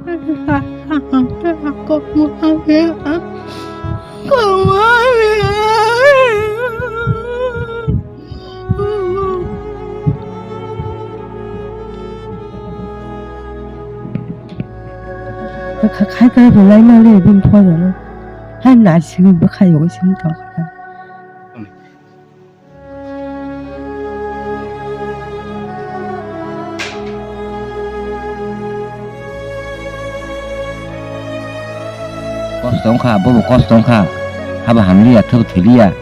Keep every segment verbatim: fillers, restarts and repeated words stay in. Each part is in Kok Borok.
Khai khai belai na le bini phone no. Hai na sini bwkha yo sini tong. Kosto wngkha, bobo kosto wngkha. Haba hamliya, thwbo thwiliya.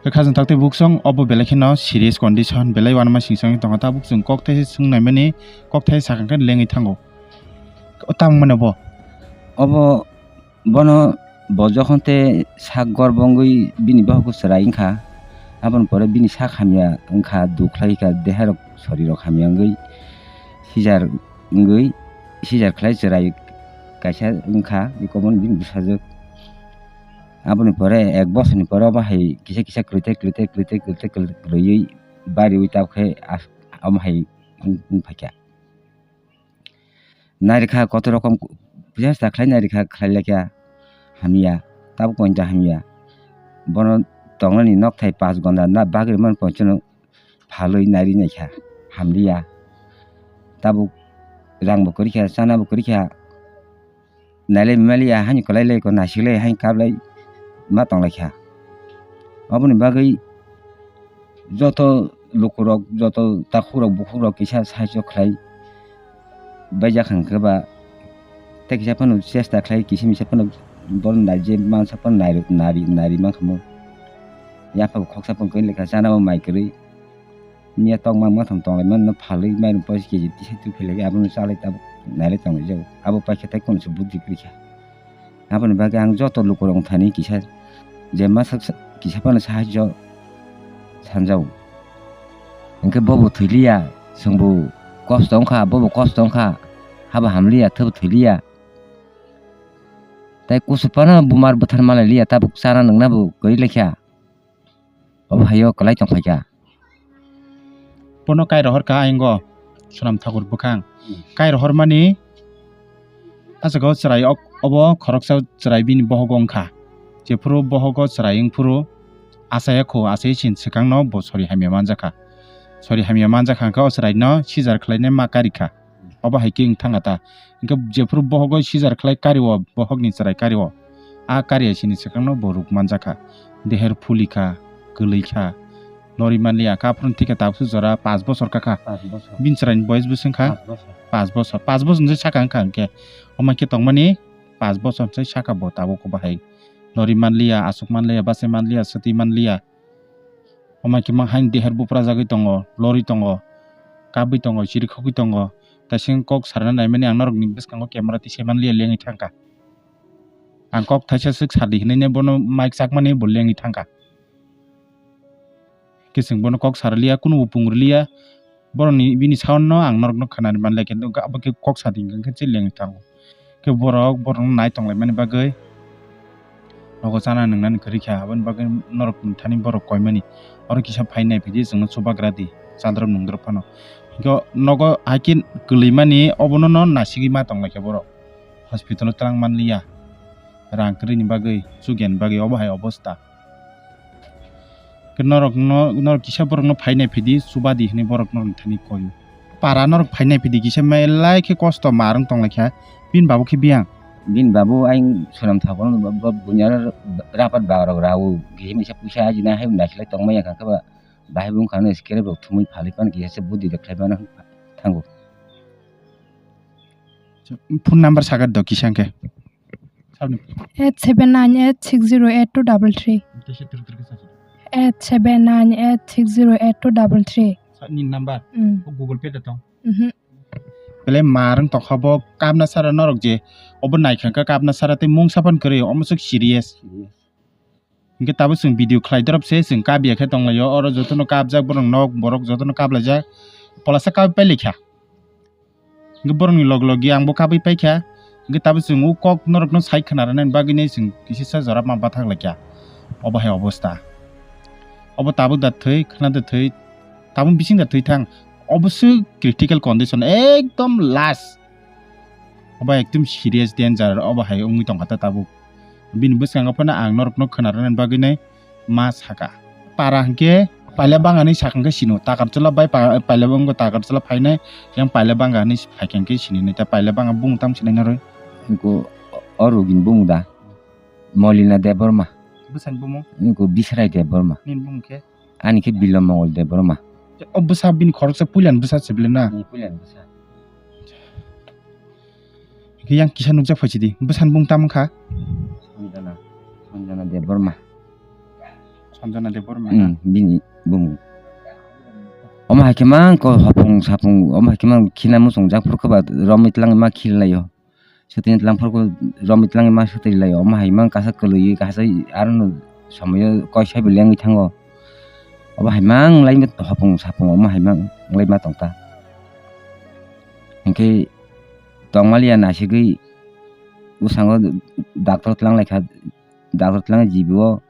Khe khajang takti buksong obo belai kheno serious condition, belai uanama singsa wngwi tongo. Tabuk chwng kokthai se swngnaimani, kokthai sakha khe lengwi thango. O tamo mano bo? Obo, bono bo jokhon te sak gor bo wngwi bini bohokgo chwrai wngkha, aboni pore bini sak hamya wngkha, duk khlai kha, deha rok sori rok hamya wngwi sijar wngwi sijar khlai chwrai kaisa wngkha, eko bono bini bwsajwk. Aboni pore ek bosor ni pore obo hai kisa kisa kwrwi tei kwrwi tei kwrwi tei kwrwi tei kwrwi kwrwi bariwi tabukhe as-, omo hai wng, wng phaikha. Nairikha kotor rokom chesta khlai nairikha khlai laikha hamya, tabuk pointa hamya. Bono tongnani nokthai pas gonda na bagwi man poinchano phalwi nairi naikha, hamliya. Tabuk rangbo kwrwikha, chanabo kwrwikha, nailai maliya, haino kwlai lai ko, naisik lai, haino kap lai ma tong laikha. Aboni bagwi joto lukurok, joto takhukrok, bukhukrok kisa sahajyo khlai baijak hwnkhe ba, tei kisa phano chesta khlai, kisa misa phano bono naije mansa phano nari, nari, nari mankha mo. Yaphabo khoksa phano kwrwi laikha, chanabo mai kwrwi. Miya tokma mwthang tonglaimano phalwi mairum poisa keji tisa twi phailai abono chalai tabuk nailai tonglaijao. Abo paikha tei kono se buddi kwrwikha. Aboni bagwi ang joto lukurok wngthani kisa je masa kisa phano sahajyo sanjao. Hwnkhe bobo thwiliya, chwngbo kosto wngkha, bobo kosto wngkha, habo hamliya, thwbo thwiliya. Tei kusu phano bumar bwthar malailiya, tabuk chana nwngnabo kwrwi laikha. Obo haio kwlai tongphaikha. Bono kai rohorkha ayongo Sonam Thakur bwkhang. Hmm. Kai rohormani aswk o chwrai ok-, obo khoroksa chwrai bini bohogo wngkha. Jephuru bohogo chwrai wngphuru achaya kho, achai chini swkangno bo sori hamya manjakha. Sori hamya manjakha hwnkhe o chwraino sijar khlainai ma karikha. Obo hai khe wng thangkha ta. Hwnkhe jephuru bohogo sijar khlai kario, bohokni chwrai kario, a kariya sini swkangno bo ruk manjakha. Deher phulikha, kwlwikha, lori manliya, kha aphuru thikha tabukhe jora panch bochor kakha. Panch bochor. Bini chwraini boyes bo swngkha? Panch bochor. Panch bochor, panch bochor ni saka wngkha hwnkhe. Omo khe tongmani panch bochor ni saka bo tabuk bo hai lori manliya, aswk manliya, bachai manliya, swtwi manliya. Omo khe mang haino deher buprajagwi tongo, lorwi tongo, kabwi tongo, chirikhogwi tongo. Taising kok sarna naimani ang norokni bwskango camera tisai manliya lengwi thangkha. Ang kok thaisa swk sadi hinwi bono mic chakmani bo lengwi thangkha. Khe chwng bono kok sarliya, kunubo pungriliya. Borokni bini sound no ang norokno khwnani manliya, kintu abo khe kok sadi hwnkhe se lengwi thango. Khe borok, borokno nai tonglaimani bagwi nogo chana nwngnani kwrwi kha, aboni bagwi norok thani borok koimani. Oro kisa phai nai phidi chwngno chubagra di, chadrop nungdrop phano. Hwnkhe nogo hai khe kwlwimani obono no nasigwi ma tonglaikha borok. Hospital o twlang manliya, rang kwrwini bagwi, chukyani bagwi, obo hai obosta. Khe norokno, norok kisa borokno phai nai phidi, chuba di hwnwi borok norokni thani koi. Para norok phai nai phidi kisa belai khe kosto ma rwng tong lai kha, bini babu khe biyang. Bini babu ayang Sonam Thakurno bo, bo buini aro rapat ba rok rao, kisa misa puisa ajina hai naisik lai tong manya kha khe ba, bahai bo wngkha no scrap rok thumui phalwi phano kisa se budi rok khlai mano thango. Phone number sagar do kisa hwnkhe. Sabni. Eight seven nine eight six zero eight two double three. Tei se twrwk twrwk khe sa. eight seven nine eight six zero eight two double three. Sa-, ni number? Mm. O Google Pay da tong? Mhm. Belai ma rwng tongkha bo kapna sara norok je obo naikha khe kapna sara tei mungsa phano kwrwi omo swk serious. Serious. Hinkhe tabuk chwng video khlai dorop se chwng kap ya khe tonglaio, oro jotono kapjak borok nok borok jotono kaplaijak, polasa kabi pailai kha. Hinkhe borokni log logi angbo kabui paikha. Hinkhe tabuk chwng o kok norokno sai khwna rwnani bagwino chwng kisisa jora ma bathak laikha. Obo hai obosta. Obo tabuk da thwi, khwna da thwi, tabuk bising da thwi thang. Obo se critical condition, ekdom last. Obo ekdom serious danger, obo hai wngwi tongkha ta tabuk. Bini bwskango phano ang norokno khwna rwnani bagwino ma saka. Para hinkhe paila bangani sakha hinkhe sino, Takarchula bai pa-, paila wngkha Takarchula phainai, yang paila bangani phaikha hinkhe sinini ta paila banga bung tam sinai noroi. Niko o rugin bung da Molina Debbarma. Bwsani bumung? Niko Bisrai Debbarma. Nini bumung khe? Ani khe Bilom Mongol Debbarma. O bwsa bini khoroksa puilani bwsa se bwle na? Ni puilani bwsa. Khe yang kisa nukjak phaisidi. Bwsani bung tamo kha? Sanjana. Sanjana Debbarma. Sanjana Debbarma. Hmm, bini bumung. Omo hai khe mang ko hopung sapung, omo hai khe mang khina muchung jak phuru khe ba romwi tlang ma khil laio. Swtwi tlang phuru khe romwi tlang ma swtwi laio. Omo hai mang kasa kwlwi kasa aro no somoyo koi sai bo lengwi thango. Obo hai mang lai hopung sapung omo hai mang lai ma tong ta. Hinkhe tongmaliya naisigwi bwskango doctor tlang lai kha, doctor tlang jibo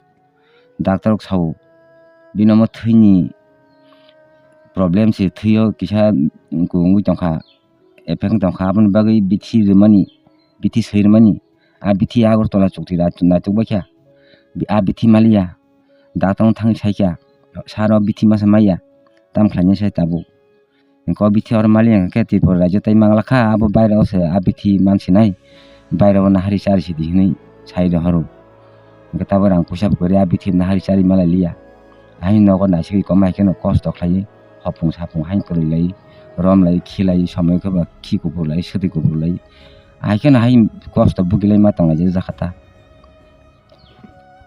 doctor rok sao bini omo thwini problem se, thwio kisa wngwi tongkha, effect wngwi tongkha, aboni bagwi bithi rwmani, bithi swi rwmani, a bithi Agartala chukti ra-, naituk bai kha, a bithi maliya, doctor no thangwi sai kha, sir o bithi masa maya, tam khlainai sai tabuk. Hwnkhe o bithi oro maliya hwnkhe Tripura rajyo tei mangla kha, abo baireo se a bithi mansinai, baireo nahari chari sidi hinwi sai rohoro. Hwnkhe tabuk rang puisa bo kwrwi a bithi nahari chari malai liya. Ahai nogo naisigwi koma hai kheno kosto khlaiwi hopung sapung haino kwrwi lai, rom lai, khi lai, somoi khe ba khi kuphur lai, swtwi kuphur lai. Ahai kheno hai kosto bugilai ma tonglaijak jakha ta.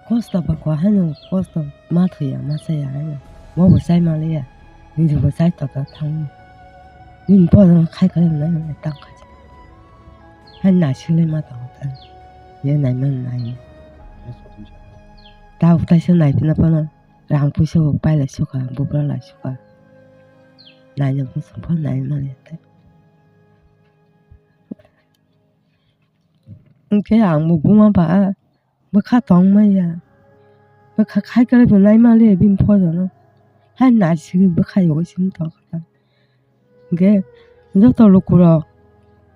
Kosto ba kok haino kosto ma thwiya ma chaya haino. Bo bo chai ma liya. Nini bo chai tota thangwi. Nini bo khai khai nai nai tang khai. Hai naisigwi ma tong ta. Ye nai man nai. Tabuk taisa nai phina phano rang puisa bo pailai sukha, bubra lai sukha. Nai no bo song phano nai man ya tai. Hwnkhe ang bo buma ba bwkha tong maya. Bwkha khai kwrwi bo nai maliya bini photo no. Hai naisigwi bwkha yogwi simi tongkha. Hwnkhe joto lukurok,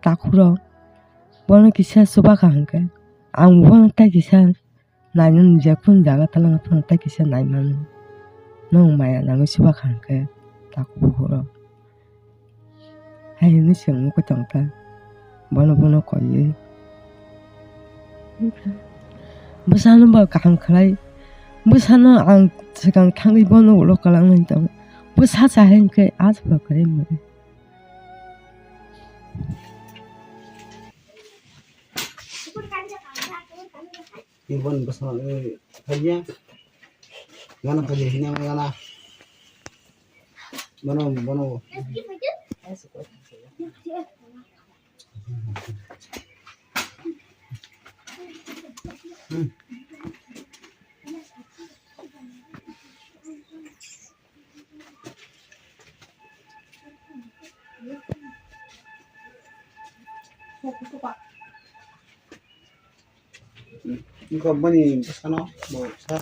takhurok bono kisa chubakha hwnkhe ang bono tei kisa nainani je kunu jaga twlangwi phano tei kisa naimano. Nwng maya nangwi chubakha hwnkhe takhuk bukhuk rok. Hai hwnwi chwng nukwi tongkha. Bono bono koiwi. Bwsano bo kaham khlai. Bwsano ang swkang thangwi bono ulo kwlangwi tongo. Bwsa chahai hwnkhe aswk kwrwi mwnwi. Ibon bwsano, eh, kaiya. Gana kaiya hini ama gana. Bono, bono. Hmm. Wngkha bini bwsano bo sa.